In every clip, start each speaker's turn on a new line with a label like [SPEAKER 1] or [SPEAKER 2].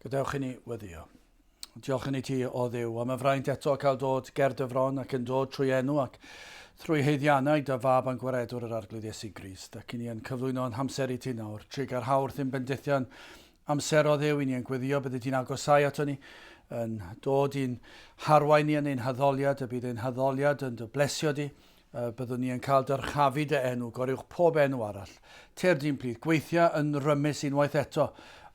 [SPEAKER 1] Gadewch i ni weddio. Diolch i ni ti, o Dduw, am y fraint eto cael dod ger dy fron ac yn dod trwy enw ac trwy haeddiannau dy fab a'n gwaredwr yr Arglwydd Iesu Grist, ac i ni yn cyflwyno yn hamser i ti nawr, trugarhau wrth ein bendithion amser o Dduw, i ni yn gweddio byddi di'n agosau ato ni, yn dod i'n harwain ni yn ein haddoliad, y bydd ein haddoliad yn dy blesio di, Y byddwn ni yn cael dyrchafu dy enw goruwch pob enw arall. Tyrd i'n plith, gweithia yn rymus unwaith eto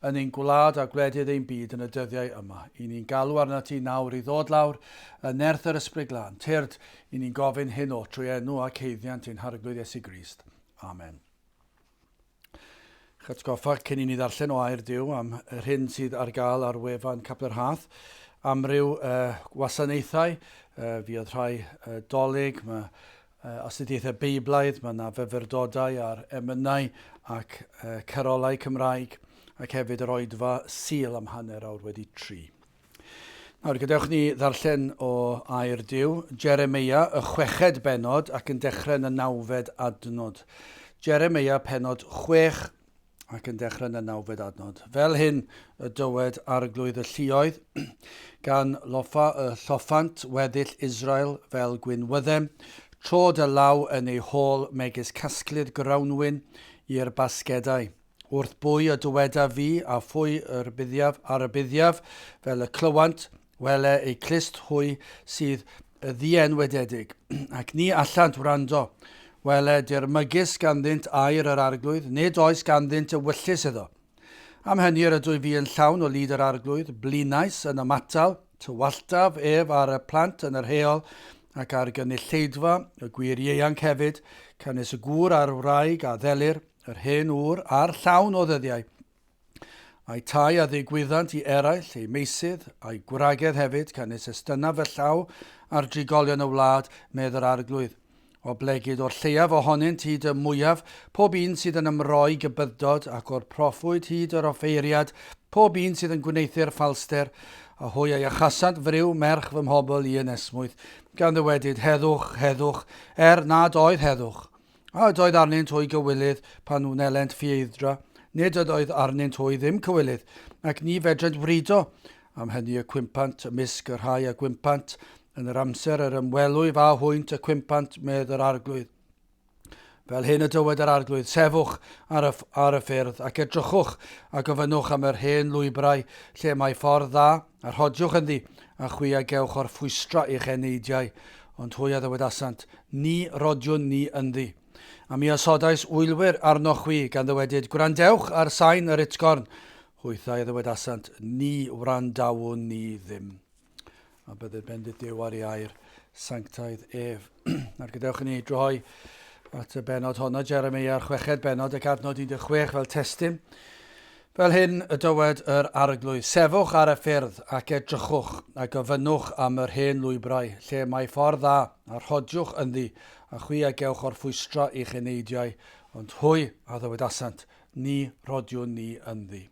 [SPEAKER 1] yn ein gwlad a gwledydd ein byd yn y dyddiau yma. I ni'n galw arnat ti nawr i ddod lawr yn nerth yr Ysbryd Glân. Tyrd, i ni'n gofyn hyn oll trwy enw ac haeddiant ein Harglwydd Iesu Grist. Amen. Eich atgoffa cyn i ni ddarllen o air Duw am yr hyn sydd ar gael ar wefan Capel Rhath. Amryw uh, wasanaethau, uh, fuodd rhai uh, dolyg, mae uh, astudiaethau Beiblaidd, mae yna fyfyrdodau ar emynau ac uh, carolau Cymraeg, ac hefyd yr oedfa Sul am hanner awr wedi tri. Nawr, gadewch ni ddarllen o air Duw, Jeremeia, y chweched bennod, ac yn dechrau yn y nawfed adnod. Jeremeia, pennod chwech, ac yn dechrau yn y nawfed adnod. Fel hyn y dywed arglwydd y lluoedd, gan loffa y lloffant weddill Israel fel gwinwyddem, trod y law yn ei hôl megis casglydd grawnwin i'r basgedau. Wrth bwy y dywedaf fi, a phwy y rhybuddiaf, a rhybuddiaf, fel y clywant, wele eu clust hwy sydd ddienwededig, ac ni allant wrando. Wele dirmygus ganddynt air yr Arglwydd, nid oes ganddynt ewyllys iddo. Am hynny yr ydwyf fi yn llawn o lid yr Arglwydd, blinais yn ymatal, tywalltaf ef ar y plant yn yr heol, ac ar gynulleidfa y gwir ieuanc hefyd, canys y gŵr a'r wraig a ddelir, yr hen ŵr a'r llawn o ddyddiau, a'i tai a ddigwyddant i eraill, ei meysydd, a'i gwragedd hefyd, canys estynnaf fy llaw ar drigolion y wlad, medd yr Arglwydd. Oblegid o'r lleiaf ohonynt hyd y mwyaf, pob un sydd yn ymroi gybyddod, ac o'r proffwyd hyd yr offeiriad, pob un sydd yn gwneuthur ffalster, a hwy a iachasant friw merch fy mhobl i yn esmwyth, gan ddywedyd, Heddwch, heddwch, er nad oedd heddwch. A ydoedd arnynt hwy gywilydd pan wnelent ffieidd-dra? Nid ydoedd arnynt hwy ddim cywilydd, ac ni fedrent wrido. Am hynny y cwympant ymysg y rhai a gwympant, yn yr amser yr ymwelwyf â hwynt y cwympant, medd yr Arglwydd. Fel hyn y dywed yr Arglwydd, sefwch ar y, ar y ffyrdd, ac edrychwch, a gofynnwch am yr hen lwybrau, lle mae ffordd dda, a rhodiwch ynddi, a chwi a gewch orffwystra i'ch eneidiau. Ond hwy a ddywedasant, Ni rodiwn ni ynddi. A mi osodais wylwyr arnoch chwi, gan ddywedyd, Gwrandewch ar sain yr utgorn. Hwythau a ddywedasant, Ni wrandawn ni ddim. A bydded bendith Duw ar ei air sanctaidd ef. Nawr gadewch i ni droi at y bennod honno, Jeremia, chweched bennod ac adnod 16 fel testun. Fel hyn y dywed yr Arglwydd, Sefwch ar y ffyrdd ac edrychwch, a gofynnwch am yr hen lwybrau, lle mae ffordd dda, a rhodiwch ynddi, a chwi a gewch orffwystra i'ch eneidiau. Ond hwy a ddywedasant, Ni rhodiwn ni ynddi.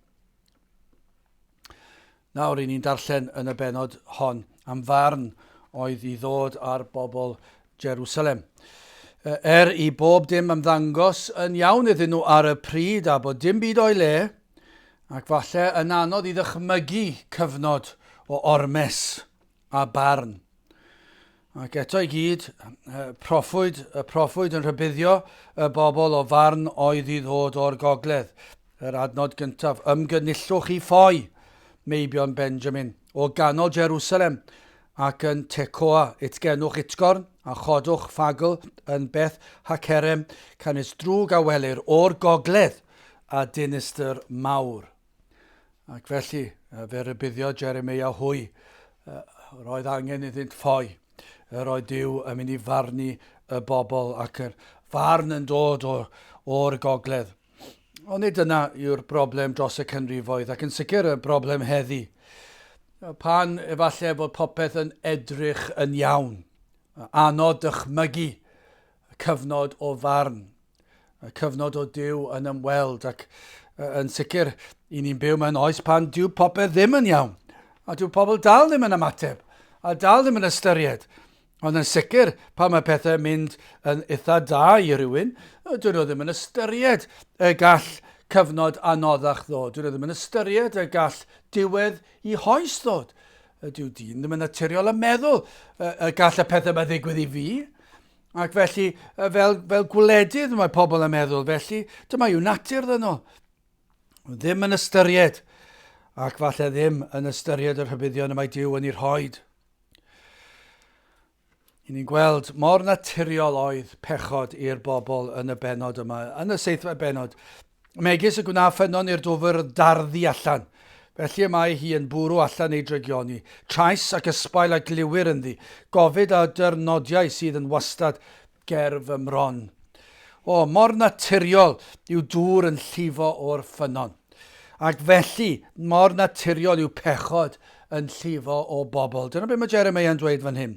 [SPEAKER 1] Nawr, i ni'n darllen yn y bennod hon am farn oedd i ddod ar bobl Jerusalem. Er i bob dim ymddangos yn iawn iddyn nhw ar y pryd a bod dim byd o'i le, ac falle yn anodd i ddychmygu cyfnod o ormes a barn. Ac eto i gyd, proffwyd, y proffwyd yn rhybuddio y bobl o farn oedd i ddod o'r gogledd. Yr adnod gyntaf, ymgynullwch i ffoi, meibion Benjamin, o ganol Jerusalem, ac yn Tecoa, utgenwch utgorn, a chodwch ffagl yn Beth Hacerem, canys drwg a welir o'r gogledd, a dinistr mawr. Ac felly, fe rybuddiodd Jeremeia hwy, roedd angen iddynt ffoi. Yr oedd Duw yn mynd i farnu y bobl ac yr farn yn dod o'r gogledd. Ond nid dyna yw'r broblem dros y canrifoedd ac yn sicr y broblem heddi. Pan efallai bod popeth yn edrych yn iawn, anodd dychmygu cyfnod o farn y cyfnod o Duw yn ymweld ac yn sicr i ni'n byw mewn oes pan dyw popeth ddim yn iawn a dyw pobl dal ddim yn ymateb a dal ddim yn ystyried. Ond yn sicr, pan mae pethau'n mynd yn eitha da i rywun, dyn nhw ddim yn ystyried y gall cyfnod anoddach ddod. Dyn nhw ddim yn ystyried y gall diwedd i hoes ddod. Dyw dyn ddim yn naturiol yn meddwl y gall y pethau yma ddigwydd i fi. Ac felly, fel, fel gwledydd mae pobl yn meddwl, felly dyma yw natur ddynol. Ddim yn ystyried, ac falle ddim yn ystyried y rhybuddion y mae Duw yn ei rhoed. I ni'n gweld mor naturiol oedd pechod i'r bobl yn y benod yma, yn y seithfed benod. Megis y gwna ffynnon i'r dwfr darddu allan. Felly y mae hi yn bwrw allan ei drygioni. Trais ac ysbail a glywir ynddi. Gofid a dyrnodiau sydd yn wastad ger fy mron. O, mor naturiol yw dŵr yn llifo o'r ffynnon. Ac felly, mor naturiol yw pechod yn llifo o bobl. Dyna beth mae Jeremiah yn dweud fan hyn.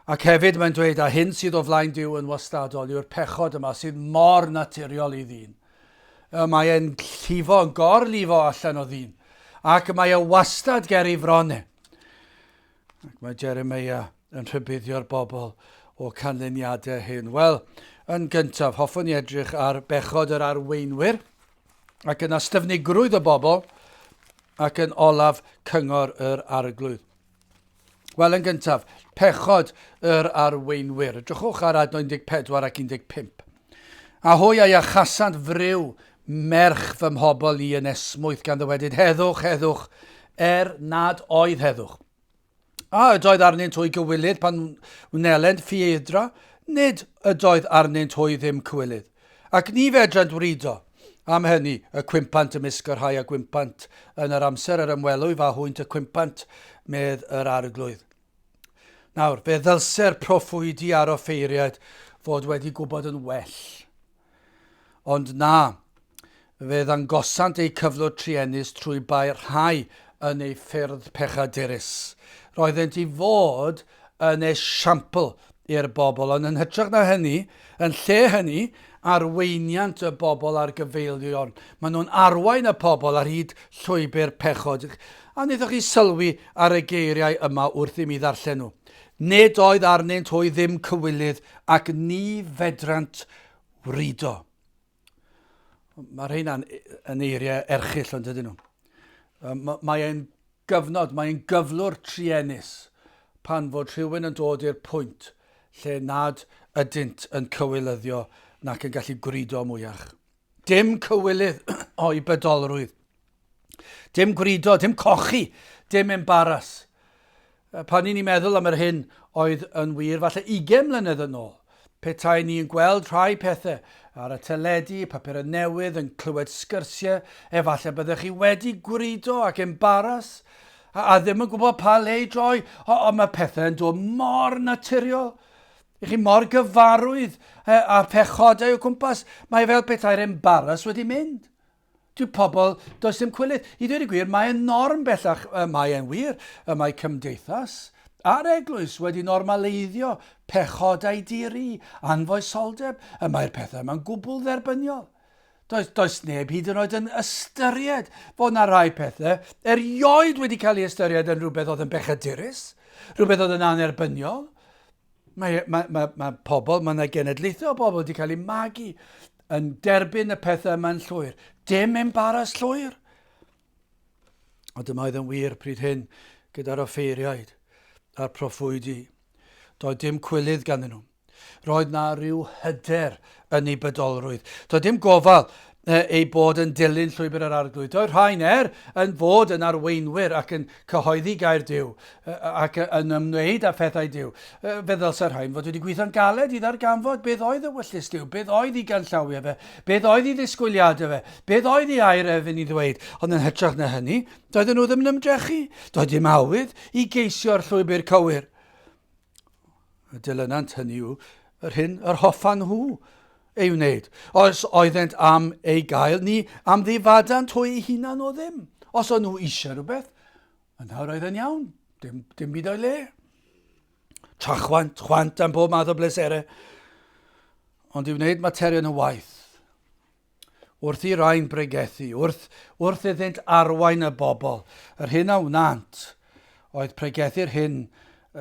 [SPEAKER 1] Ac hefyd mae'n dweud, a hyn sydd o flaen Duw yn wastadol yw'r pechod yma sydd mor naturiol i ddyn. Mae e'n llifo, yn gorlifo allan o ddyn. Ac mae e wastad ger ei fron e. Ac mae Jeremiah yn rhybuddio'r bobl o canlyniadau hyn. Wel, yn gyntaf, hoffwn i edrych ar bechod yr arweinwyr, ac yna styfnigrwydd y bobl, ac yn olaf cyngor yr arglwydd. Wel, yn gyntaf, pechod yr arweinwyr. Edrychwch ar adnod 14 ac 15. A hwy a iachasant friw merch fy mhobl i yn esmwyth gan ddywedyd, Heddwch, heddwch, er nad oedd heddwch. A ydoedd arnynt hwy gywilydd pan wnelent ffieidd-dra? Nid ydoedd arnynt hwy ddim cywilydd. Ac ni fedrant wrido. Am hynny, y cwympant ymysg y rhai a gwympant yn yr amser yr ymwelwyf â hwynt y cwympant, medd yr Arglwydd. Nawr, fe ddylse'r proffwydi a'r offeiriaid fod wedi gwybod yn well. Ond na, fe ddangosant eu cyflwr truenus trwy bai rhai yn eu ffyrdd pechadurus. Roeddent i fod yn esiampl i'r bobl, ond yn hytrach na hynny, yn lle hynny, arweiniant y bobl ar gyfeiliorn. Maen nhw'n arwain y pobl ar hyd llwybr pechod. A wnaethoch chi sylwi ar y geiriau yma wrth i mi ddarllen nhw? Nid oedd arnynt hwy ddim cywilydd ac ni fedrant wrido. Mae rheina'n yn eiriau erchyll ond ydyn nhw. Mae e'n gyfnod, mae e'n gyflwr truenus pan fod rhywun yn dod i'r pwynt lle nad ydynt yn cywilyddio nac yn gallu gwrido mwyach. Dim cywilydd o'i bydolrwydd. Dim gwrido, dim cochi, dim embaras. Pan ni'n meddwl am yr hyn oedd yn wir falle 20 mlynedd yn ôl, petai ni'n gweld rhai pethau ar y teledu, papurau newydd, yn clywed sgyrsiau, efallai byddech chi wedi gwrido ac embaras, a, a ddim yn gwybod pa le i droi, ond mae pethau yn dod mor naturiol. I chi mor gyfarwydd â phechodau o gwmpas, mae fel petai'r embaras wedi mynd. Dyw pobl, does dim cwilydd. I ddweud y gwir, mae'n norm bellach, mae e'n wir, y mae cymdeithas a'r eglwys wedi normaleiddio pechodau di-ri, anfoesoldeb, y mae'r pethau yma'n gwbl dderbyniol. Does, does neb hyd yn oed yn ystyried fod na rai pethau erioed wedi cael ei ystyried yn rhywbeth oedd yn bechadurus, rhywbeth oedd yn anerbyniol. Mae, mae, mae, mae pobl, mae yna genedlaethau o bobl wedi cael eu magu yn derbyn y pethau yma'n llwyr. Dim embaras llwyr. Ond dyma oedd yn wir pryd hyn gyda'r offeiriaid a'r proffwydi. Doedd dim cwilydd ganddyn nhw. Roedd na rhyw hyder yn ei bydolrwydd. Doedd dim gofal eu bod yn dilyn llwybr yr Arglwydd. Doedd rhain er yn fod yn arweinwyr ac yn cyhoeddi gair Duw ac yn ymwneud â phethau Duw. Fe ddylsai'r rhain fod wedi gweithio'n galed i ddarganfod beth oedd ewyllys Duw, beth oedd ei ganllawiau fe, beth oedd ei ddisgwyliadau fe, beth oedd ei air ef yn ei ddweud. Ond yn hytrach na hynny, doedden nhw ddim yn ymdrechu, doedd dim awydd i geisio'r llwybr cywir. Y dilynant hynny yw yr hyn yr hoffan nhw ei wneud. Os oeddent am ei gael, ni am ddifadant hwy eu hunan o ddim. Os o'n nhw eisiau rhywbeth, yna roedd yn iawn. Dim, dim byd o'i le. Trachwant, chwant am bob math o bleserau. Ond i wneud materion yn waith, wrth i rain bregethu, wrth, wrth iddynt arwain y bobl, yr hyn a wnant oedd pregethu'r hyn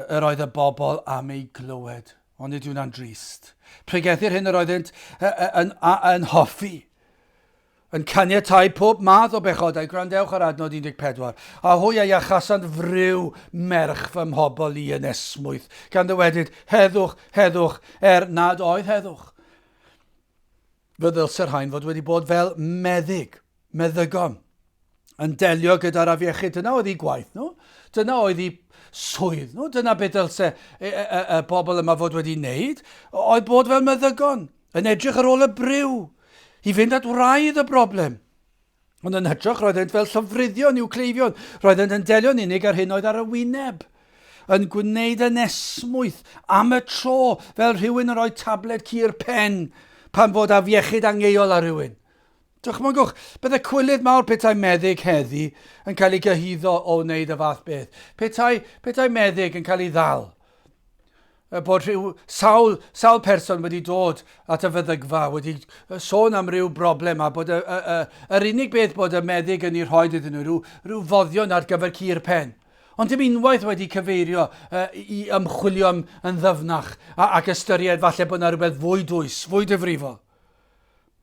[SPEAKER 1] yr oedd y bobl am ei glywed. Ond nid yw'n drist. Pregethu'r hyn yr oeddynt yn, yn, yn hoffi. Yn caniatáu pob math o bechodau, gwrandewch ar adnod 14, a hwy a iachasant friw merch fy mhobl i yn esmwyth, gan ddywedyd, Heddwch, heddwch, er nad oedd heddwch. Fe ddylse'r rhain fod wedi bod fel meddyg, meddygon, yn delio gyda'r afiechyd. Dyna oedd eu gwaith nhw, dyna oedd eu swydd nhw, dyna beth dylse y, y, y, y bobl yma fod wedi wneud, oedd bod fel meddygon, yn edrych ar ôl y briw, i fynd at wraidd y broblem. Ond yn hytrach, roeddent fel llofruddion i'w cleifion. Roeddent yn delio'n unig ar hyn oedd ar y wyneb, yn gwneud yn esmwyth am y tro, fel rhywun yn rhoi tabled cur pen pan fod afiechyd angeuol ar rhywun. Dychmygwch, bydde cwilydd mawr petai meddyg heddi yn cael ei gyhuddo o wneud y fath beth. Petai, petai meddyg yn cael ei ddal. Bod rhyw sawl, sawl person wedi dod at y feddygfa, wedi sôn am ryw broblem a bod y, y, y, yr unig beth bod y meddyg yn ei rhoi iddyn nhw, rhyw, rhyw foddion ar gyfer cur pen. Ond dim unwaith wedi cyfeirio uh, i ymchwilio yn, yn ddyfnach a, ac ystyried falle bod yna rhywbeth fwy dwys, fwy difrifol.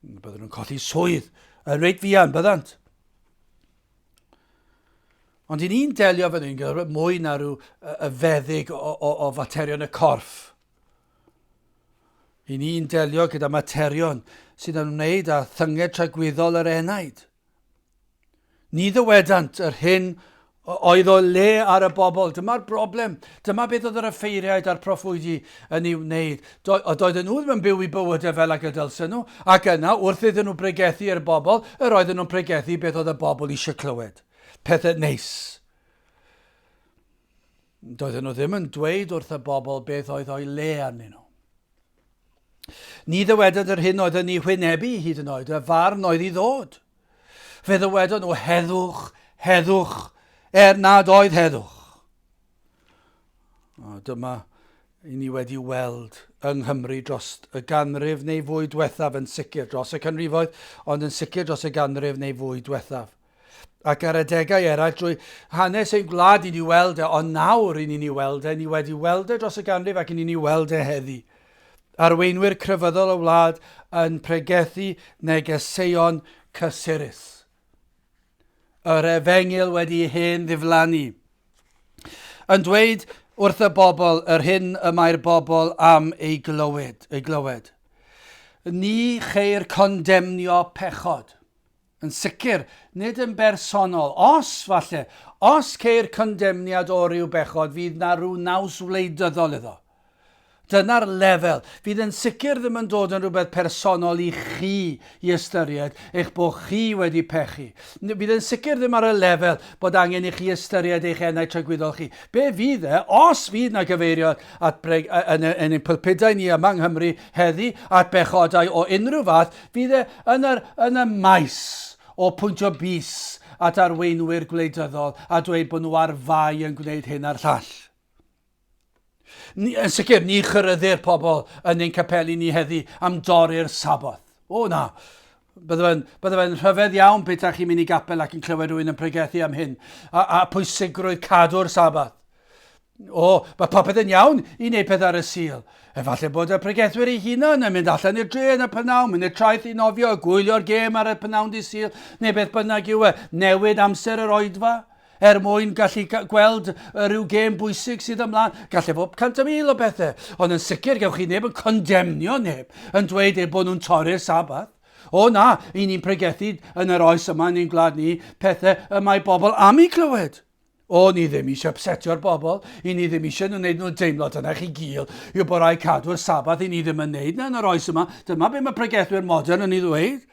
[SPEAKER 1] Byddwn nhw'n colli swydd yn reit fuan, byddant. Ond i ni'n delio fan hyn gyda mwy na rhyw y feddyg o, o, o faterion y corff. I ni'n delio gyda materion sydd yn ymwneud â thynged tragwyddol yr enaid. Ni ddywedant yr hyn oedd o le ar y bobl. Dyma'r broblem. Dyma beth oedd yr offeiriaid a'r proffwydi yn ei wneud. Do, doedden nhw ddim yn byw i bywydau fel ag y dylsen nhw. Ac yna, wrth iddyn nhw bregethu i'r bobl, yr oedden nhw'n pregethu beth oedd y bobl eisiau clywed. Pethau neis. Doedden nhw ddim yn dweud wrth y bobl beth oedd o'i le arnyn nhw. Ni ddywedodd yr hyn oedd yn ei hwynebu hyd yn oed, y farn oedd i ddod. Fe ddywedon nhw heddwch, heddwch, er nad oedd heddwch. A dyma i ni wedi weld yng Nghymru dros y ganrif neu fwy diwethaf yn sicr, dros y canrifoedd, ond yn sicr dros y ganrif neu fwy diwethaf. Ac ar adegau eraill drwy hanes ein gwlad i ni weld e, ond nawr i ni'n ei weld e, ni wedi weld e dros y ganrif ac i ni'n ei weld e heddi. Arweinwyr crefyddol y wlad yn pregethu negeseuon cysurus. Yr efengyl wedi hen ddiflannu. Yn dweud wrth y bobl yr hyn y mae'r bobl am ei glywed. Ei glywed. Ni cheir condemnio pechod. Yn sicr, nid yn bersonol. Os, falle, os ceir condemniad o ryw bechod, fydd 'na rhyw naws wleidyddol iddo. Dyna'r lefel. Fydd yn sicr ddim yn dod yn rhywbeth personol i chi i ystyried eich bod chi wedi pechu. Fydd yn sicr ddim ar y lefel bod angen i chi ystyried eich enau tragwyddol chi. Be fydd e, os fydd na gyfeirio at breg, yn, yn ein pulpudau ni yma yng Nghymru heddi, at bechodau o unrhyw fath, Fydd e yn yr, yn y maes o pwyntio bys at arweinwyr gwleidyddol a dweud bod nhw ar fai yn gwneud hyn a'r llall. Ni, yn sicr, ni chyryddir pobl yn ein capeli ni heddi am dorri'r Saboth. O na, bydde fe'n bydde fe'n rhyfedd iawn petai chi'n mynd i gapel ac yn clywed rhywun yn pregethu am hyn, a, a pwysigrwydd cadw'r Sabath. O, mae popeth yn iawn i wneud peth ar y Sul. Efallai bod y pregethwyr eu hunain yn mynd allan i'r dre yn y p'nawn, mynd i'r traeth i nofio, gwylio'r gêm ar y p'nawn di Sul, neu beth bynnag yw e, newid amser yr oedfa er mwyn gallu gweld rhyw gêm bwysig sydd ymlaen. Gallai fod 100,000 o bethau, ond yn sicr gewch chi neb yn condemnio neb yn dweud eu bod nhw'n torri'r Sabath. O na, i ni'n pregethu yn yr oes yma yn ein gwlad ni pethau y mae bobl am eu clywed. O, ni ddim eisiau upsetio'r bobl, i ni ddim eisiau nhw wneud nhw deimlo, dyna chi gil, yw bod rhaid cadw'r Sabath, i ni ddim yn neud na yn yr oes yma. Dyma be mae pregethwyr modern yn ei ddweud.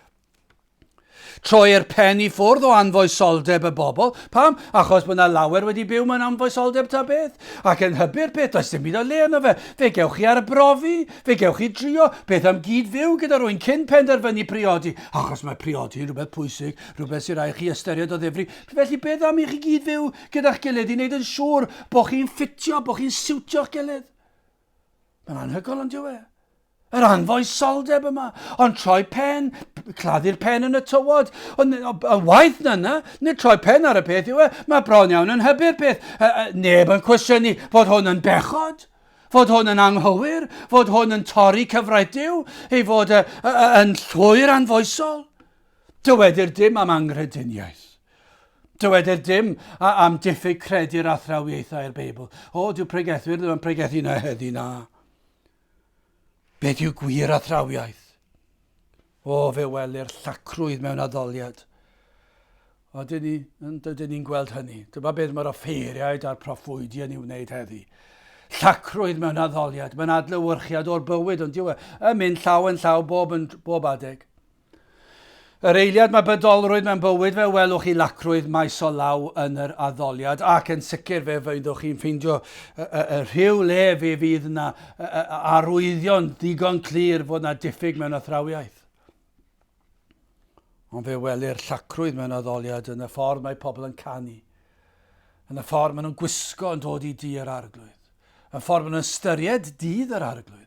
[SPEAKER 1] Troi'r pen i ffwrdd o anfoesoldeb y bobl. Pam? Achos bod yna lawer wedi byw mewn anfoesoldeb ta beth. Ac yn hybu'r peth, does dim byd o le yno fe. Fe gewch chi arbrofi, fe gewch chi drio, beth am gyd-fyw gyda rhywun cyn penderfynu priodi. Achos mae priodi yn rhywbeth pwysig, rhywbeth sy'n rhaid chi ystyried o ddifri. Felly beth am i chi gyd fyw gyda'ch gilydd i wneud yn siŵr bod chi'n ffitio, bod chi'n siwtio'ch gilydd? Mae'n anhygoel ond yw e? Yr anfoesoldeb yma, ond troi pen, claddu'r pen yn y tywod, ond yn waith na yna, nid troi pen ar y peth yw e, mae bron iawn yn hybu'r peth. Neb yn cwestiynu fod hwn yn bechod, fod hwn yn anghywir, fod hwn yn torri cyfraith Duw, ei fod yn llwyr anfoesol. Dywedir dim am anghrediniaeth. Dywedir dim am diffyg credu'r athrawiaethau'r Beibl. O, dyw pregethwyr ddim yn pregethu na heddi na. Beth yw gwir athrawiaeth? O, fe welir llacrwydd mewn addoliad. O, dyn ni, dydyn ni'n gweld hynny. Dyma beth mae'r offeiriaid a'r proffwydi yn ei wneud heddi. Llacrwydd mewn addoliad, mae'n adlewyrchiad o'r bywyd, ond dyw e, yn mynd llaw yn llaw bob, yn, bob adeg. Yr eiliad mae bydolrwydd mewn bywyd fe welwch chi lacrwydd maes o law yn yr addoliad ac yn sicr fe fyddwch chi'n ffeindio y, y, y rhyw le fe fydd yna arwyddion ddigon clir fod yna diffyg mewn athrawiaeth. Ond fe welir llacrwydd mewn addoliad yn y ffordd mae pobl yn canu, yn y ffordd maen nhw'n gwisgo yn dod i dŷ yr arglwydd. Y ffordd maen nhw'n ystyried dydd yr Arglwydd.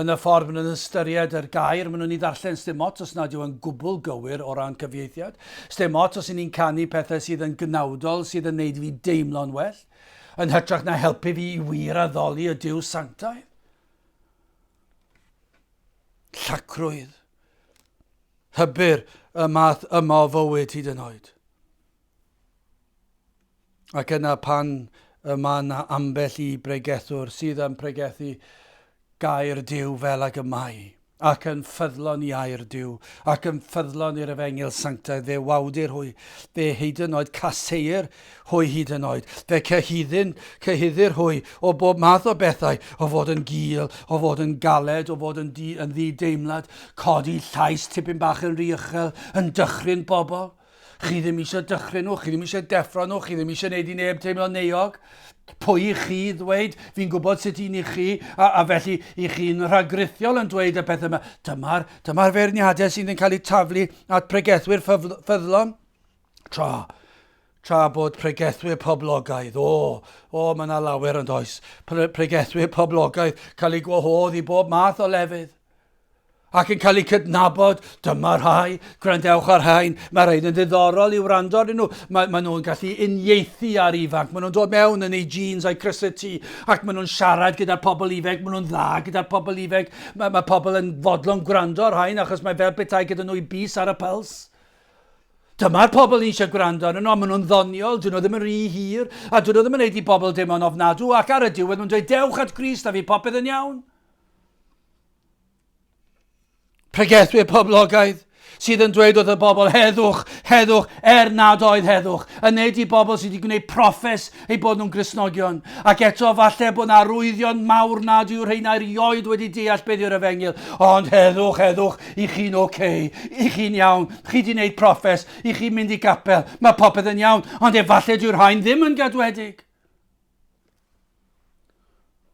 [SPEAKER 1] Yn y ffordd maen nhw'n ystyried yr gair maen nhw'n ei ddarllen, sdim ots os nad yw yn gwbl gywir o ran cyfieithiad. Sdim ots os y'n ni'n canu pethau sydd yn gnawdol, sydd yn neud fi deimlo'n well, yn hytrach na helpu fi i wir addoli y Duw sanctaidd. Llacrwydd. Hybu'r y math yma o fywyd hyd yn oed. Ac yna pan y mae yna ambell i bregethwr sydd yn pregethu gair Duw fel ag y mae, ac yn ffyddlon i air Duw, ac yn ffyddlon i'r efengyl sanctaidd, fe wawdir hwy, fe hyd yn oed caseir hwy hyd yn oed, fe cyhuddin, cyhuddir hwy o bob math o bethau, o fod yn gul, o fod yn galed, o fod yn, di, yn ddi-deimlad, codi llais tipyn bach yn rhy uchel, yn dychryn bobl. Chi ddim eisiau dychryn nhw, chi ddim eisiau deffro nhw, chi ddim eisiau gwneud i neb teimlo'n euog. Pwy i chi ddweud, fi'n gwybod sut un i chi, a, a felly i chi'n rhagrithiol yn dweud y pethau yma. Dyma'r dyma feirniadau sydd yn cael eu taflu at pregethwyr ffyddlon. Tra, tra bod pregethwyr poblogaidd, o, o, mae yna lawer yn does, pre, pregethwyr poblogaidd cael eu gwahodd i bob math o lefydd. ac yn cael eu cydnabod, dyma rhai, gwrandewch ar rhain, mae rhain yn ddiddorol i wrando arnyn nhw, mae, mae nhw'n gallu uniaethu ar ifanc, maen nhw'n dod mewn yn eu jeans a'u crysau T, ac maen nhw'n siarad gyda'r pobl ifanc, maen nhw'n dda gyda'r pobl ifanc, mae, mae pobl yn fodlon gwrando ar rhain achos mae fel petai gyda nhw i bys ar y pyls. Dyma'r pobl ni eisiau gwrando arnyn nhw, a maen nhw'n ddoniol, dyn nhw ddim yn rhy hir, a dyn nhw ddim yn gwneud i bobl dim ond ofnadw, ac ar y diwedd maen nhw'n dweud, dewch at Grist a fydd popeth yn iawn. Pregethwyr poblogaidd sydd yn dweud wrth y bobl heddwch, heddwch, er nad oedd heddwch, yn neud i bobl sydd wedi gwneud proffes eu bod nhw'n Gristnogion. Ac eto falle bod yna arwyddion mawr nad yw'r rheina erioed wedi deall beth yw'r efengyl. Ond heddwch, heddwch, i chi'n oce, okay, i chi'n iawn, chi wedi gwneud proffes, i chi'n mynd i gapel, mae popeth yn iawn, ond efallai dyw'r rhain ddim yn gadwedig.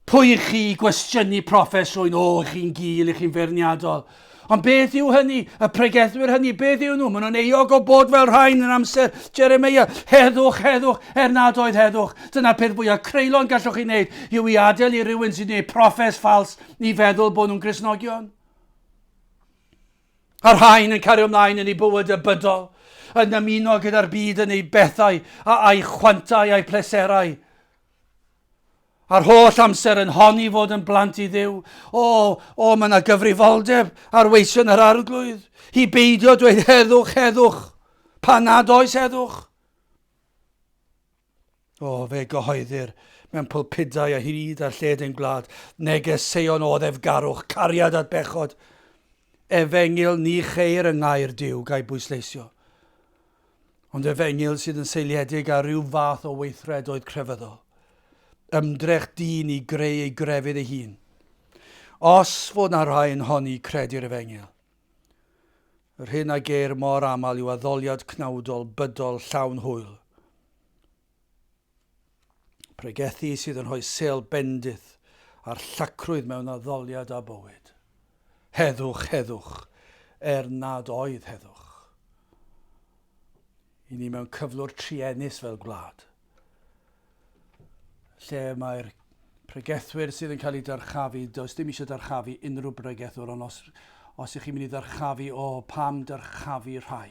[SPEAKER 1] Pwy i chi i gwestiynu proffes rwy'n o, chi'n gul, i chi'n feirniadol. Ond beth yw hynny? Y pregethwyr hynny, beth yw nhw? Maen nhw'n euog o bod fel rhain yn amser Jeremeia. Heddwch, heddwch, er nad oedd heddwch. Dyna'r peth fwyaf creulon gallwch chi wneud, yw i adael i rywun sy'n gwneud proffes ffals i feddwl bod nhw'n Gristnogion. A'r rhain yn cario ymlaen yn eu bywyd y bydol, yn ymuno gyda'r byd yn ei bethau a'i chwantau a'i pleserau. A'r holl amser yn honni fod yn blant i Dduw. O, o, mae yna gyfrifoldeb ar weision yr arglwydd i beidio dweud heddwch, heddwch, pan nad oes heddwch. O, fe gyhoeddir mewn pulpudau a hyd a lled ein gwlad negeseuon o oddefgarwch, cariad at bechod. Efengyl ni cheir yng ngair Duw, gai bwysleisio. Ond efengyl sydd yn seiliedig ar ryw fath o weithredoedd crefyddol. Ymdrech dyn i greu ei grefydd ei hun. Os fod na rhai yn honni credu'r efengyl, yr hyn a geir mor aml yw addoliad cnawdol, bydol, llawn hwyl. Pregethu sydd yn rhoi sêl bendith a'r llacrwydd mewn addoliad a bywyd. Heddwch, heddwch, er nad oedd heddwch. I ni mewn cyflwr truenus fel gwlad, lle mae'r pregethwyr sydd yn cael eu dyrchafu, does dim eisiau dyrchafu unrhyw bregethwr, ond os, os ych chi'n mynd i ddyrchafu, o, pam dyrchafu rhai?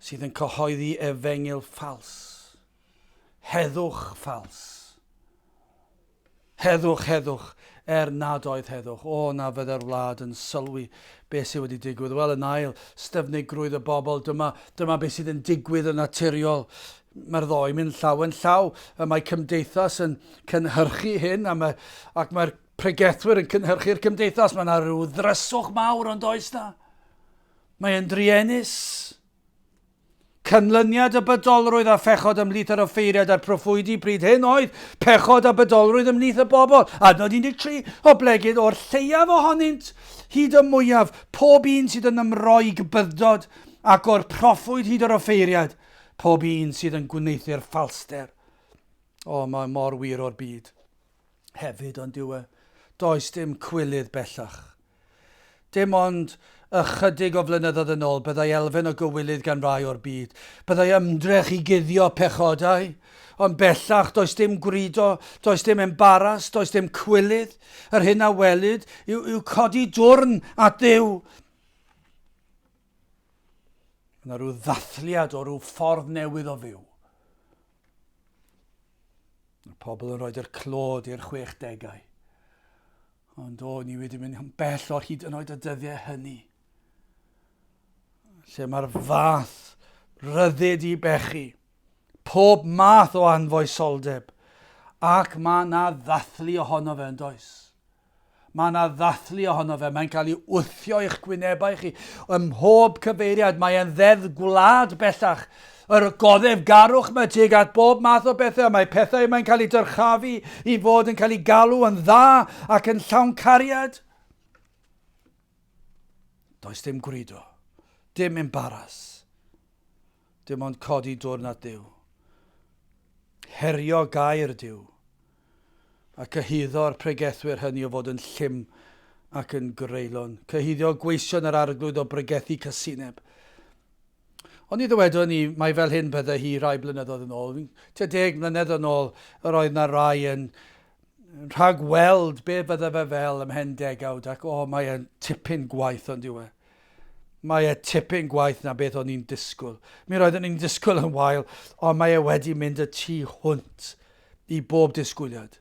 [SPEAKER 1] sydd yn cyhoeddi efengyl ffals, heddwch ffals. Heddwch, heddwch, er nad oedd heddwch. O, na fydde'r wlad yn sylwi beth sydd wedi digwydd. Wel, yn ail, styfnigrwydd y bobl, dyma, dyma beth sydd yn digwydd yn naturiol. Mae'r ddoi mynd llaw yn llaw. Y mae cymdeithas yn cynhyrchu hyn, a mae, ac mae'r pregethwyr yn cynhyrchu'r cymdeithas. Mae yna rhyw ddryswch mawr ond oes na. Mae'n druenus. Canlyniad y bydolrwydd a phechod ymhlith yr offeiriaid a'r proffwydi pryd hyn oedd pechod a bydolrwydd ymhlith y bobl. Adnod 13, oblegid o'r lleiaf ohonynt hyd y mwyaf, pob un sydd yn ymroi byddod, ac o'r proffwyd hyd yr offeiriad, pob un sydd yn gwneuthur ffalster. O, mae mor wir o'r byd. Hefyd, ond yw e, does dim cwilydd bellach. Dim ond ychydig o flynyddoedd yn ôl byddai elfen o gywilydd gan rai o'r byd. Byddai ymdrech i guddio pechodau. Ond bellach does dim gwrido, does dim embaras, does dim cwilydd. Yr hyn a welid yw, yw codi dwrn at Dduw. Yna rhyw ddathliad o rhyw ffordd newydd o fyw. Mae pobl yn rhoi'r clod i'r chwechdegau. Ond o, ni wedi mynd yn bell o'r hyd yn oed y dyddiau hynny. Lle mae'r fath ryddid i bechu. Pob math o anfoesoldeb. Ac mae na ddathlu ohono fe yn does. Mae yna ddathlu ohono fe, mae'n cael ei wthio i'ch gwynebau chi ym mhob cyfeiriad. Mae e'n ddeddf gwlad bellach. Yr goddefgarwch mae tuag at bob math o bethau. Mae pethau mae'n cael ei dyrchafu i fod yn cael ei galw yn dda ac yn llawn cariad. Does dim gwrido, dim embaras, dim ond codi dwrn at Dduw. Herio gair Duw. A cyhuddo'r pregethwyr hynny o fod yn llym ac yn greulon. Cyhuddio gweision yr Arglwydd o bregethu casineb. Ond ni ddywedwn ni mai fel hyn bydde hi rai blynyddoedd yn ôl. Tua deg mlynedd yn ôl, yr oedd na rai yn rhagweld be fydde fe fel ymhen degawd ac o, mae e'n tipyn gwaith ond yw e. Mae e tipyn gwaith na beth o'n i'n disgwyl. Mi roeddwn i'n disgwyl yn wael, ond mae e wedi mynd y tu hwnt i bob disgwyliad.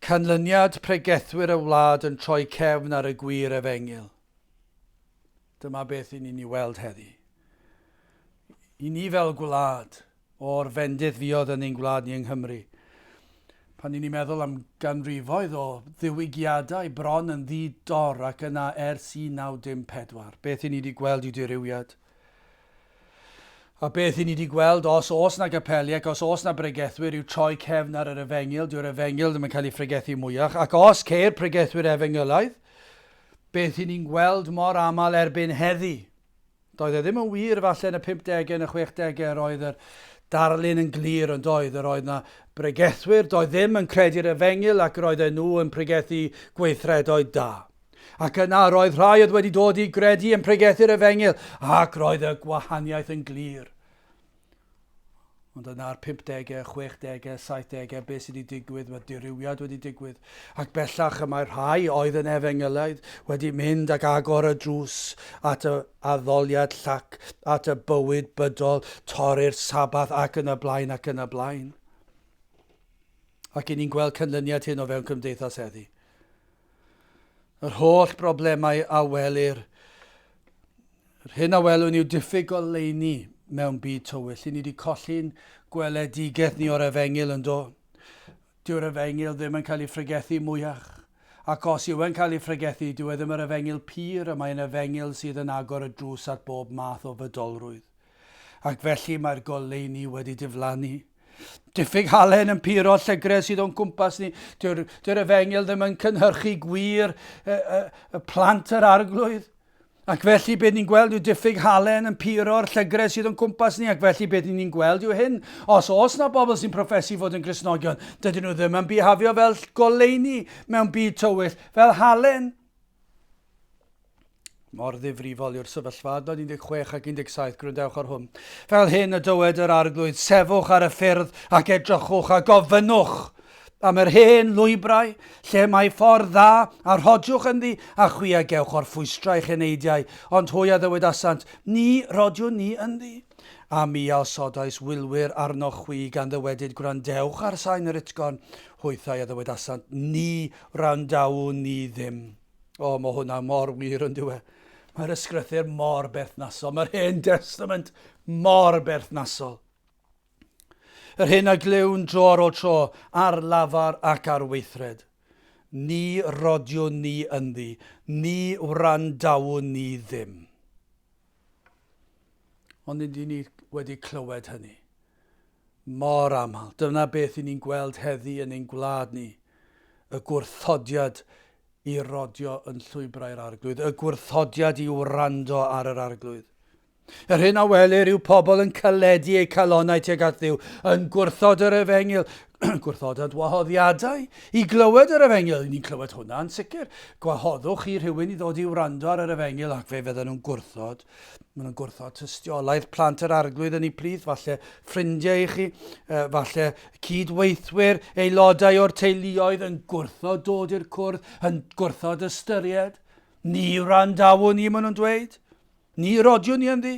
[SPEAKER 1] Canlyniad pregethwyr y wlad yn troi cefn ar y gwir efengyl. Dyma beth i ni'n ei weld heddi. I ni fel gwlad, o'r fendith fuodd yn ein gwlad ni yng Nghymru, pan ni'n meddwl am ganrifoedd o ddiwygiadau bron yn ddi-dor ac yna ers 1914, beth i ni wedi gweld yw dirywiad. A beth i ni wedi gweld os oes na gapeli ac os oes na bregethwyr yw troi cefn ar yr efengyl, dyw'r efengyl ddim yn cael ei phregethu mwyach, ac os ceir pregethwyr efengylaidd, beth i ni'n gweld mor aml erbyn heddi. Doedd e ddim yn wir falle yn y 50au yn y 60au yr oedd yr darlun yn glir yn doedd, yr oedd na bregethwyr, doedd ddim yn credu'r efengyl ac roedd e nhw yn pregethu gweithredoedd da. Ac yna roedd rhai oedd wedi dod i gredu yn pregethu'r efengyl, ac roedd y gwahaniaeth yn glir. Ond yna'r 50au, 60au, 70au, beth sydd wedi digwydd, mae dirywiad wedi digwydd. Ac bellach y mae rhai oedd yn efengylaidd wedi mynd ac agor y drws at y addoliad llac, at y bywyd bydol, torri'r Sabath ac yn y blaen ac yn y blaen. Ac i ni'n gweld canlyniad hyn o fewn cymdeithas heddi. Yr holl broblemau a welir. Yr hyn a welwn yw diffyg goleuni mewn byd tywyll. I ni wedi colli'n gweledigaeth ni o'r efengyl yn do. Dyw'r efengyl ddim yn cael ei phregethu mwyach. Ac os yw e'n cael ei phregethu, dyw e ddim yr efengyl pur, y mae'n efengyl sydd yn agor y drws at bob math o fydolrwydd. Ac felly mae'r goleuni wedi diflannu. Diffyg halen yn puro llygredd sydd o'n cwmpas ni. Dyw'r dyw efengyl ddim yn cynhyrchu gwir y, y, y plant yr arglwydd. Ac felly beth ni'n gweld yw diffyg halen yn puro'r llygredd sydd o'n cwmpas ni, ac felly beth ni'n gweld yw hyn. Os oes na bobl sy'n proffesu fod yn Gristnogion, dydyn nhw ddim yn bihafio fel goleuni mewn byd tywyll, fel halen. Mor ddifrifol yw'r sefyllfa, adnod 16 ac 17, gwrandewch ar hwn. Fel hyn y dywed yr arglwydd, sefwch ar y ffyrdd ac edrychwch a gofynnwch. am yr hen lwybrau, lle mae ffordd dda, a rhodiwch ynddi, a chwi a gewch orffwystra eich eneidiau. Ond hwy a ddywedasant, Ni rhodiwn ni ynddi. A mi a osodais wylwyr arnoch chwi, gan ddywedyd, Gwrandewch ar sain yr utgorn. Hwythau a ddywedasant, Ni wrandawn ni ddim. O, mae hwnna mor wir yn dyw e. Mae'r ysgrythur mor berthnasol. Mae'r Hen Testament mor berthnasol. Yr hyn a glywn dro ar ôl tro, ar lafar ac ar weithred. Ni rodiwn ni ynddi, ni wrandawn ni ddim. Ond nid ni wedi clywed hynny. Mor aml. Dyna beth i ni'n gweld heddi yn ein gwlad ni. Y gwrthodiad i rodio yn llwybrau'r arglwydd. Y gwrthodiad i wrando ar yr arglwydd. Yr hyn a welir yw pobl yn caledu eu calonnau tuag at Dduw, yn gwrthod yr efengyl, gwrthodant wahoddiadau i glywed yr efengyl. Ni'n clywed hwnna yn sicr. Gwahoddwch chi rhywun i ddod i wrando ar yr efengyl ac fe fydden nhw'n gwrthod. Maen nhw'n gwrthod tystiolaeth plant yr arglwydd yn eu plith, falle ffrindiau i chi, falle cydweithwyr, aelodau o'r teuluoedd yn gwrthod dod i'r cwrdd, yn gwrthod ystyried. Ni wrandawwn ni, maen nhw'n dweud. Ni rodiwn ni ynddi.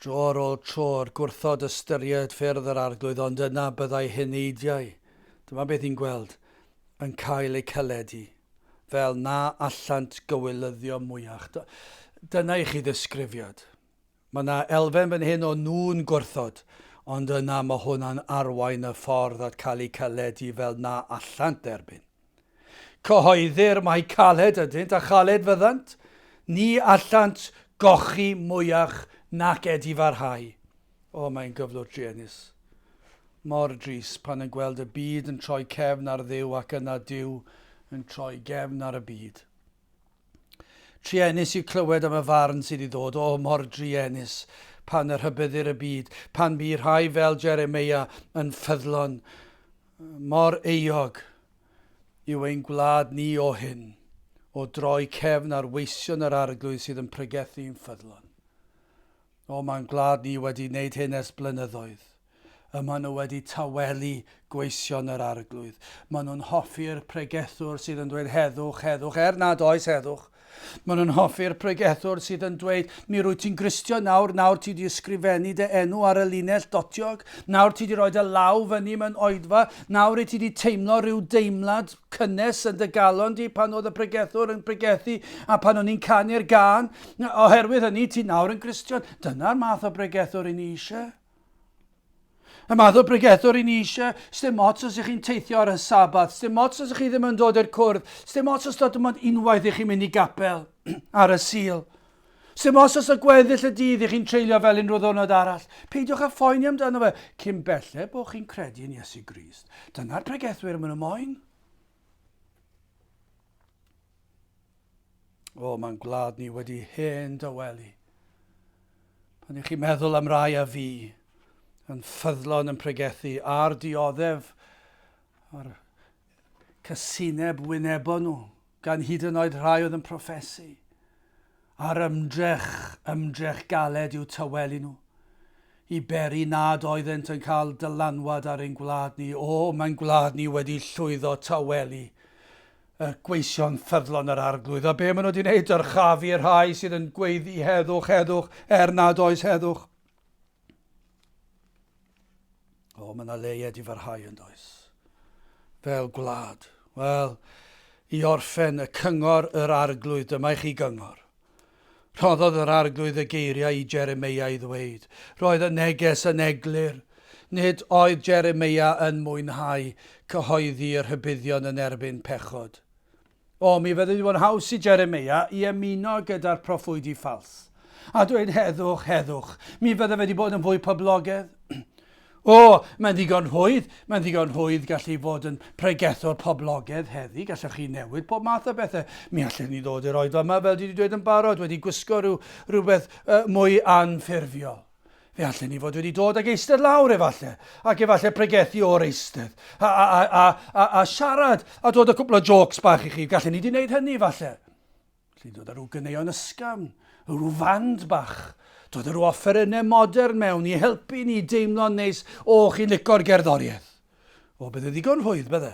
[SPEAKER 1] Dro ar ôl tro'r gwrthod ystyried ffyrdd yr arglwydd, ond yna byddai heneidiau, dyma beth ni'n gweld, yn cael eu caledu, fel na allant gywilyddio mwyach. Dyna i chi ddisgrifiad. Mae yna elfen fan hyn o nhw'n gwrthod, ond yna mae hwnna'n arwain y ffordd at cael eu caledu fel na allant dderbyn. Cyhoeddir mai caled ydynt a chaled fyddant, ni allant gochi mwyach nac edifarhau. O, mae'n gyflwr druenus. Mor drist pan yn gweld y byd yn troi cefn ar Dduw ac yna Duw yn troi gefn ar y byd. Truenus yw clywed am y farn sydd i ddod, o, mor druenus, pan y rhybuddir y byd, pan bu rhai fel Jeremeia yn ffyddlon. Mor euog yw ein gwlad ni o hyn, o droi cefn ar weision yr Arglwydd sydd yn pregethu'n ffyddlon. O, mae'n gwlad ni wedi wneud hyn ers blynyddoedd. Y maen nhw wedi tawelu gweision yr Arglwydd. Maen nhw'n hoffi'r pregethwr sydd yn dweud heddwch, heddwch, er nad oes heddwch. Maen nhw'n hoffi'r pregethwr sydd yn dweud, mi rwy ti'n Gristion nawr, nawr ti wedi ysgrifennu dy enw ar y linell dotiog, nawr ti wedi rhoi dy law fyny mewn oedfa, nawr i ti wedi teimlo rhyw deimlad cynnes yn dy galon di pan oedd y pregethwr yn pregethu a pan o'n i'n canu'r gân. Oherwydd hynny, ti nawr yn Gristion. Dyna'r math o bregethwr i ni eisiau. Y math o bregethwr i ni eisiau, sdim ots os ych chi'n teithio ar y Sabath, sdim ots os ych chi ddim yn dod i'r cwrdd, sdim ots os dim ond unwaith i chi'n mynd i gapel ar y Sul. Sdim ots os y gweddill y dydd i chi'n treulio fel unrhyw ddwrnod arall. Peidiwch â phoeni amdano fe, cyn belled bod chi'n credu yn Iesu Grist. Dyna'r pregethwyr maen nhw moyn. O, mae'n gwlad ni wedi hen dawelu. Pan ych chi'n meddwl am rai a fi, yn ffyddlon yn pregethu a'r dioddef a'r casineb wynebo nhw, gan hyd yn oed rhai oedd yn proffesu, a'r ymdrech, ymdrech galed i'w tawelu nhw, i beri nad oeddent yn cael dylanwad ar ein gwlad ni. O, mae'n gwlad ni wedi llwyddo tawelu y gweision ffyddlon yr Arglwydd. A be maen nhw wedi wneud? Dyrchafu y rhai sydd yn gweiddi heddwch, heddwch, er nad oes heddwch. O, mae yna le i edifarhau yn does. Fel gwlad. Wel, i orffen y cyngor yr arglwydd, dyma i chi gyngor. Rhoddodd yr arglwydd y geiriau i Jeremeia i ddweud. Roedd y neges yn eglur. Nid oedd Jeremeia yn mwynhau cyhoeddi y rhybuddion yn erbyn pechod. O, mi fydde wedi bod yn haws i Jeremeia i ymuno gyda'r proffwydi ffals a dweud heddwch, heddwch. Mi fydde wedi bod yn fwy poblogaidd. O, mae'n ddigon rhwydd, mae'n ddigon rhwydd gallu fod yn pregethwr poblogaidd heddi, gallwch chi newid pob math o bethau. Mi allwn ni ddod i'r oedfa yma, fel dwi wedi dweud yn barod, wedi gwisgo rhyw, rhywbeth uh, mwy anffurfiol. Fe allen ni fod wedi dod ag eistedd lawr efalle, ac efalle pregethu o'r eistedd, a, a, a, a, a, a siarad, a dod â cwpl o jôcs bach i chi. Gallen ni wedi wneud hynny falle. Felly dod â rhyw gyneuon ysgafn, rhyw fand bach, dod â rhyw offerynnau modern mewn i helpu ni deimlo'n neis, o, chi'n lico'r gerddoriaeth. O, bydde ddigon rhwydd, bydde.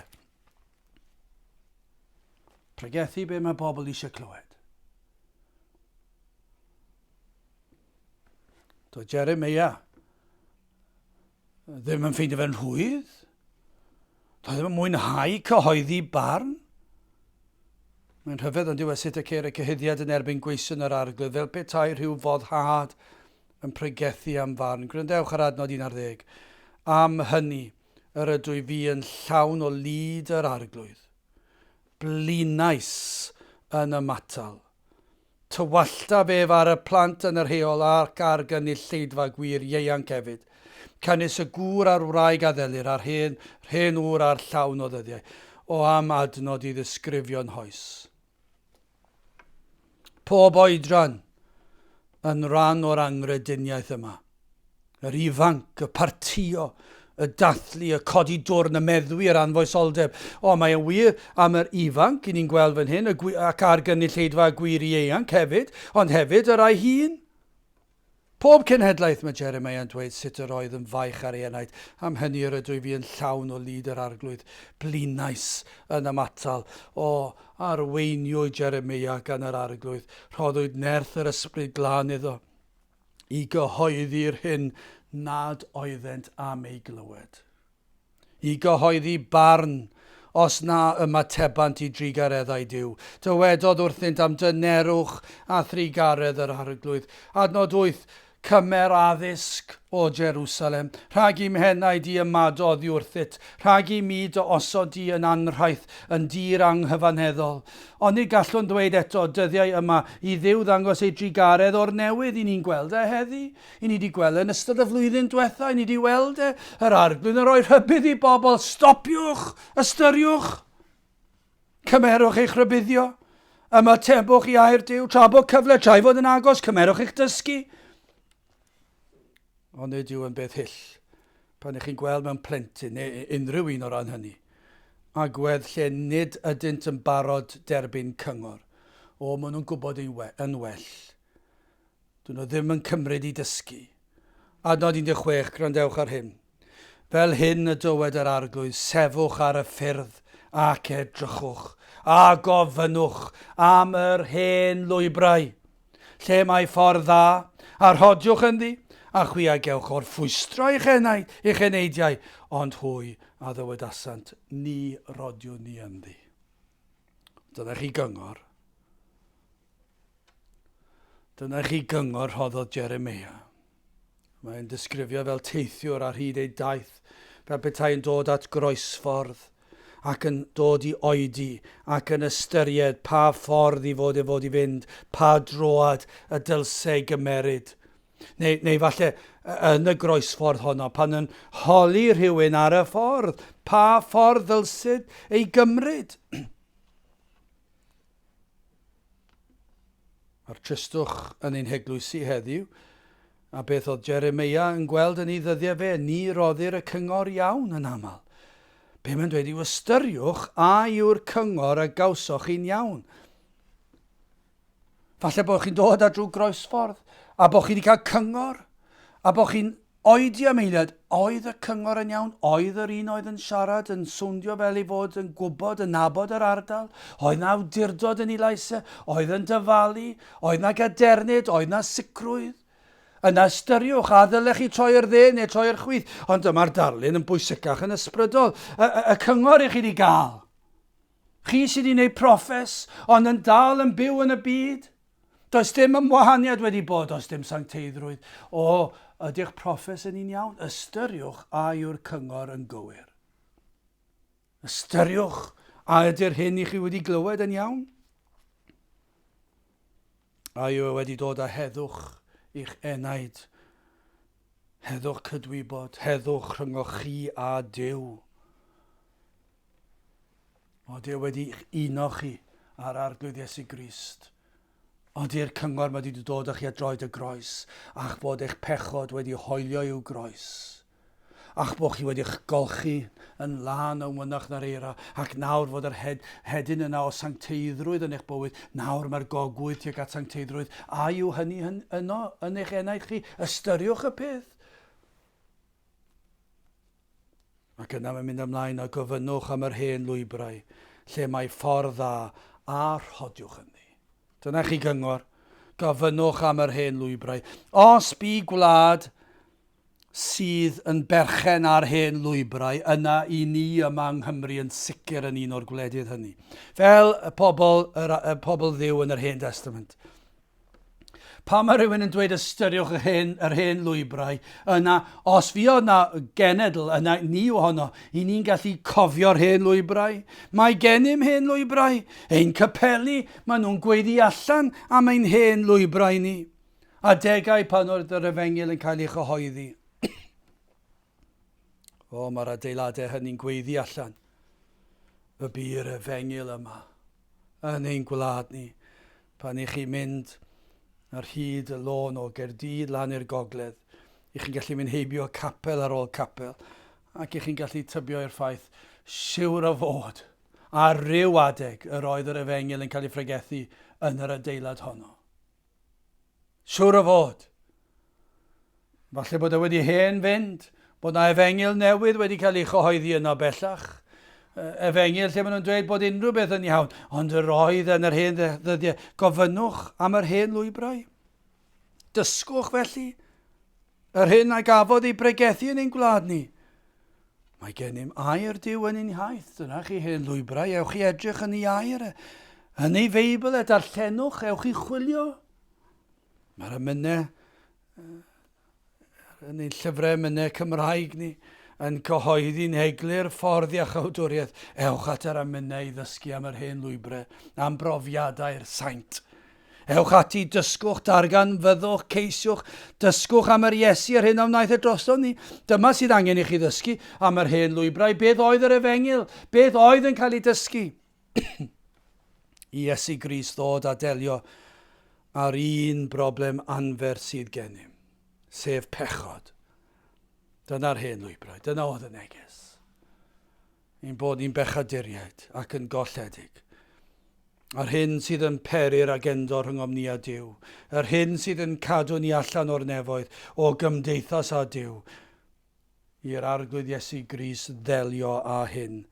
[SPEAKER 1] Pregethu be mae bobl eisiau clywed. Doedd Jeremiah ddim yn ffeindio fe'n rhwydd. Doedd ddim yn mwynhau cyhoeddi barn. Mae'n rhyfedd ond yw e sut y ceir y cyhuddiad yn erbyn gweision yr arglwydd fel petai rhyw foddhad yn pregethu am farn. Gwrandewch ar adnod 11. Am hynny, yr ydw i fi yn llawn o lid yr arglwydd. Blinais yn ymatal. Tywalltaf ef ar y plant yn yr heol ac ar gynulleidfa gwir ieuanc hefyd. Canys y gŵr a'r wraig a ddelir, a'r hen, rhen ŵr a'r llawn o ddyddiau. O am adnod i ddisgrifio'n hoes. Pob oedran yn rhan o'r anghrediniaeth yma. Yr ifanc, y partïo, y dathlu, y codi dwrn, y meddwi, yr anfoesoldeb. O, mae e'n wir am yr ifanc, i ni'n gweld fan hyn, y ac ar gynulleidfa y gwir ieuanc hefyd, ond hefyd y rai hŷn. Pob cenhedlaeth, mae Jeremiah yn dweud sut yr oedd yn faich ar ei enaid, am hynny yr ydw i fi yn llawn o lid yr arglwydd, blinais yn ymatal. O, arweiniwyd Jeremiah gan yr arglwydd, rhoddwyd nerth yr ysbryd glân iddo. i gyhoeddi'r hyn nad oeddent am ei glywed. I gyhoeddi barn os na ymatebant i drugareddau Duw. Dywedodd wrthynt am dynerwch a thrugaredd yr Arglwydd. Adnod 8, Cymer addysg, O Jerusalem, rhag i'm henaid i ymado oddi wrthyt, rhag i mi dy osod di yn anrhaith, yn dir anghyfanheddol. Onid gallwn ddweud eto, dyddiau yma, i Dduw ddangos ei drugaredd o'r newydd i ni'n gweld e heddi? I ni 'di gweld e yn ystod y flwyddyn dwetha, i ni 'di weld e, yr Arglwydd yn rhoi rhybudd i bobl, stopiwch, ystyriwch, cymerwch eich rhybuddio, ymatebwch i air Duw, tra bod cyfle, tra ei fod yn agos, cymerwch eich dysgu. Ond nid yw yn beth hyll pan ych chi'n gweld mewn plentyn, neu unrhyw un o ran hynny, agwedd lle nid ydynt yn barod derbyn cyngor. O, maen nhw'n gwybod yn well. Dyn nhw ddim yn cymryd i dysgu. Adnod 16, gwrandewch ar hyn. Fel hyn y dywed yr Arglwydd, sefwch ar y ffyrdd ac edrychwch, a gofynnwch am yr hen lwybrau. Lle mae ffordd dda, a rhodiwch ynddi, a chwi a gewch orffwystro eich enaid, eich eneidiau, ond hwy a ddywedasant, Ni rodiwn ni ynddi. Dyna chi gyngor. Dyna chi gyngor rhoddodd Jeremia. Mae'n disgrifio fel teithiwr ar hyd ei daith, fel petai yn dod at groesffordd, ac yn dod i oedi, ac yn ystyried pa ffordd i fod e fod i fynd, pa droad y dylse ei gymeryd. Neu, neu falle yn y groesffordd honno, pan yn holi rhywun ar y ffordd, pa ffordd ddylsid ei gymryd. Mae'r tristwch yn ein heglwysi heddiw, a beth oedd Jeremeia yn gweld yn ei ddyddiau fe, ni roddir y cyngor iawn yn aml. Be mae'n dweud yw ystyriwch a yw'r cyngor a gawsoch chi'n iawn. Falle bod chi'n dod ar drwy groesffordd, a bod chi wedi cael cyngor, a bod chi'n Oedi am eiliad, oedd y cyngor yn iawn? Oedd yr un oedd yn siarad yn swndio fel ei fod yn gwybod, yn nabod yr ardal? Oedd 'na awdurdod yn ei lais e? Oedd yn dyfalu? Oedd 'na gadernid? Oedd 'na sicrwydd? Yna ystyriwch, a ddylech chi troi i'r dde neu troi i'r chwith? Ond dyma'r darlun yn bwysicach yn ysbrydol. Y, y, y cyngor i chi wedi gael. Chi sydd wedi gwneud proffes, ond yn dal yn byw yn y byd. Does dim ymwahaniad wedi bod, does dim sancteiddrwydd. O, ydy'ch proffes yn un iawn? Ystyriwch a yw'r cyngor yn gywir. Ystyriwch a ydy'r hyn i chi wedi glywed yn iawn? A yw e wedi dod â heddwch i'ch enaid? Heddwch cydwybod, heddwch rhyngoch chi a Duw. Oeddi e wedi'ch uno chi â'r Arglwydd Iesu Grist? Oeddi'r cyngor mae wedi dod â chi at droed y groes, a'ch bod eich pechod wedi hoelio i'w groes? a'ch bod chi wedi'ch golchi yn lân yn wynach na'r eira, ac nawr fod yr hed, hedyn yna o sancteiddrwydd yn eich bywyd, nawr mae'r gogwydd tuag at sancteiddrwydd, a yw hynny yn, yno yn eich enaid chi? Ystyriwch y peth. Ac yna mae'n mynd ymlaen a gofynnwch am yr hen lwybrau, lle mae ffordd dda, a rhodiwch ynddi. Dyna chi gyngor. Gofynnwch am yr hen lwybrau. Os bu gwlad sydd yn berchen ar hen lwybrau, yna i ni yma yng Nghymru yn sicr yn un o'r gwledydd hynny. Fel y pobl, yr, y pobl ddiw yn yr Hen Testament. Pan mae rhywun yn dweud ystyriwch yr hen, yr hen lwybrau, yna, os fi oedd na genedl, yna ni yw honno, i ni'n gallu cofio'r hen lwybrau. Mae gennym hen lwybrau. Ein capeli, maen nhw'n gweiddi allan am ein hen lwybrau ni. Adegau pan oedd yr efengyl yn cael ei chyhoeddi. O, mae'r adeiladau hynny'n gweiddi allan. Y bu'r efengyl yma yn ein gwlad ni. Pan i chi'n mynd ar hyd y lôn o Gaerdydd lan i'r gogledd, i chi'n gallu mynd heibio capel ar ôl capel, ac i chi'n gallu tybio i'r ffaith, siwr o fod, ar ryw adeg yr oedd yr efengyl yn cael ei phregethu yn yr adeilad honno. Siwr o fod. Falle bod e wedi hen fynd, bod na efengyl newydd wedi cael ei chyhoeddi yno bellach. Efengyl lle maen nhw'n dweud bod unrhyw beth yn iawn, ond yr oedd yn yr hen ddyddiau. Gofynnwch am yr hen lwybrau. Dysgwch felly yr hyn a gafodd ei bregethu yn ein gwlad ni. Mae gennym air Duw yn ein hiaith. Dyna chi hen lwybrau. Ewch i edrych yn ei air e. Yn ei Feibl e, darllenwch, ewch i chwilio. Mae'r emynau yn ein llyfrau emynau Cymraeg ni yn cyhoeddi'n eglur ffordd iachawdwriaeth. Ewch at yr emynau i ddysgu am yr hen lwybrau, am brofiadau'r saint. Ewch ati, dysgwch, darganfyddwch, ceisiwch, dysgwch am yr Iesu a'r hyn a wnaeth e drosto ni. Dyma sydd angen i chi ddysgu am yr hen lwybrau. Beth oedd yr efengyl? Beth oedd yn cael ei dysgu? I Iesu Grist ddod a delio â'r un broblem anferth sydd gennym, sef pechod. Dyna'r hen lwybrau, dyna oedd y neges. Ein bod ni'n bechaduriaid ac yn golledig. A'r hyn sydd yn peri'r agendor rhyngom ni a Duw, yr hyn sydd yn cadw ni allan o'r nefoedd, o gymdeithas â Duw, i'r Arglwydd Iesu Grist ddelio â hyn,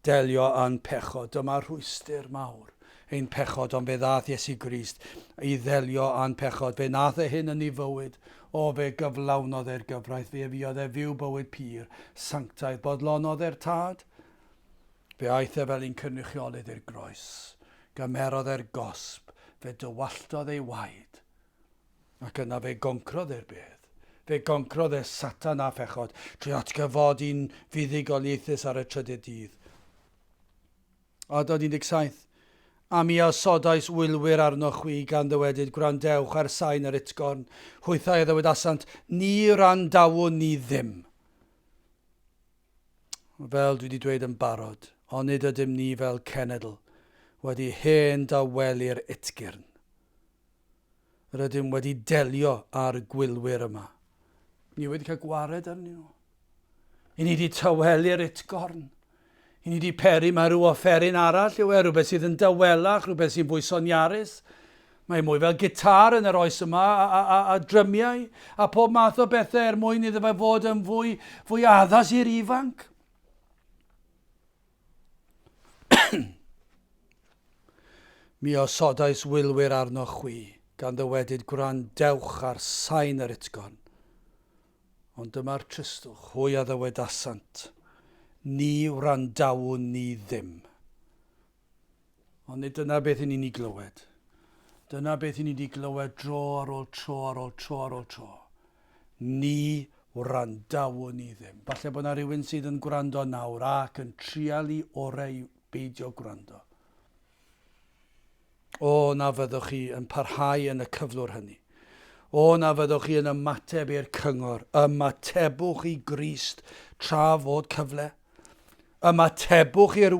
[SPEAKER 1] delio â'n pechod. Dyma'r rhwystr mawr, ein pechod, ond fe ddaeth Iesu Grist i ddelio â'n pechod. Fe nath e hyn yn ei fywyd. O, fe gyflawnodd e'r gyfraith, fe fuodd e fyw bywyd pur, sanctaidd, bodlonodd e'r Tad. Fe aeth e fel un cynrychiolydd i'r groes, gymerodd e'r gosb, fe dywalltodd ei waed, ac yna fe goncrodd e'r bedd. Fe goncrodd e Satan a phechod trwy atgyfodi'n fuddugoliaethus ar y trydydd dydd. Adnod 17. A mi a osodais wylwyr arnoch chwi, gan ddywedyd, Gwrandewch ar sain yr utgorn. Hwythau a ddywedasant, Ni wrandawwn ni ddim. Fel dwi wedi dweud yn barod, onid ydym ni fel cenedl wedi hen dawelu'r utgyrn? Rydym wedi delio â'r gwylwyr yma. Ni wedi cael gwared arnyn nhw. I ni wedi tawelu'r utgorn. I ni wedi peri mae rhyw offeryn arall yw e, rhywbeth sydd yn dawelach, rhywbeth sy'n fwy soniarus. Mae mwy fel gitar yn yr oes yma a, a, a, a drymiau a pob math o bethau er mwyn iddo fe fod yn fwy, fwy addas i'r ifanc. Mi osodais wylwyr arnoch chwi, gan ddywedyd, Gwrandewch ar sain yr utgorn. Ond dyma'r tristwch, hwy a ddywedasant, Ni wrandawn ni ddim. Ond nid dyna beth i ni'n ei glywed. Dyna beth i ni wedi glywed dro ar ôl tro ar ôl tro ar ôl tro. Ni wrandawn ni ddim. Falle bod yna rhywun sydd yn gwrando nawr ac yn trial i orau i beidio gwrando. O, na fyddwch chi yn parhau yn y cyflwr hynny. O, na fyddwch chi yn ymateb i'r cyngor. Ymatebwch i Grist tra fod cyfle. Ymatebwch i'r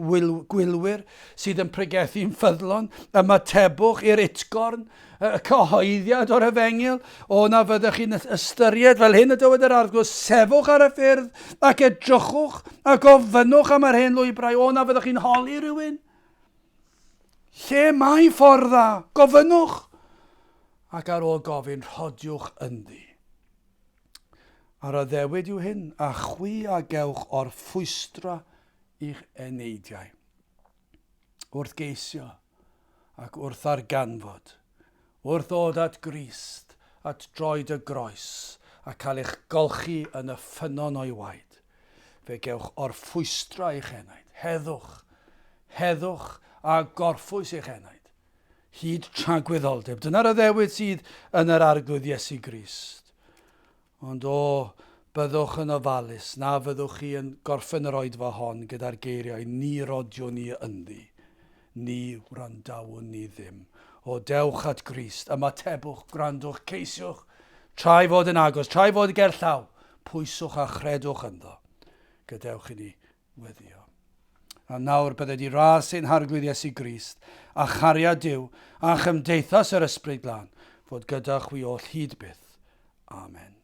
[SPEAKER 1] gwylwyr sydd yn pregethu'n ffyddlon. Ymatebwch i'r utgorn, y cyhoeddiad o'r efengyl. O na fyddech chi'n ystyried fel hyn y dywed yr Arglwydd, sefwch ar y ffyrdd ac edrychwch a gofynnwch am yr hen lwybrau. O na fyddech chi'n holi rhywun. Lle mae ffordd dda? Gofynnwch! Ac ar ôl gofyn, rhodiwch ynddi. A'r addewid yw hyn, a chwi a gewch orffwystra i'ch eneidiau. Wrth geisio ac wrth ddarganfod, wrth ddod at Grist, at droed y groes, a cael eich golchi yn y ffynnon o'i waed, fe gewch orffwystra i'ch enaid, heddwch, heddwch a gorffwys i'ch enaid, hyd tragwyddoldeb. Dyna'r addewid sydd yn yr Arglwydd Iesu Grist. Ond o, byddwch yn ofalus na fyddwch chi yn gorffen yr oedfa hon gyda'r geiriau ni rodiwn ni ynddi, ni wrandawn ni ddim. O, dewch at Grist, ymatebwch, gwrandwch, ceisiwch, tra'i fod yn agos, tra'i fod gerllaw, pwyswch a chredwch ynddo. Gadewch i ni weddio. A nawr bydded i ras ein Harglwydd Iesu Grist, a chariad Duw, a chymdeithas yr Ysbryd Glân, fod gyda chwi oll hyd byth. Amen.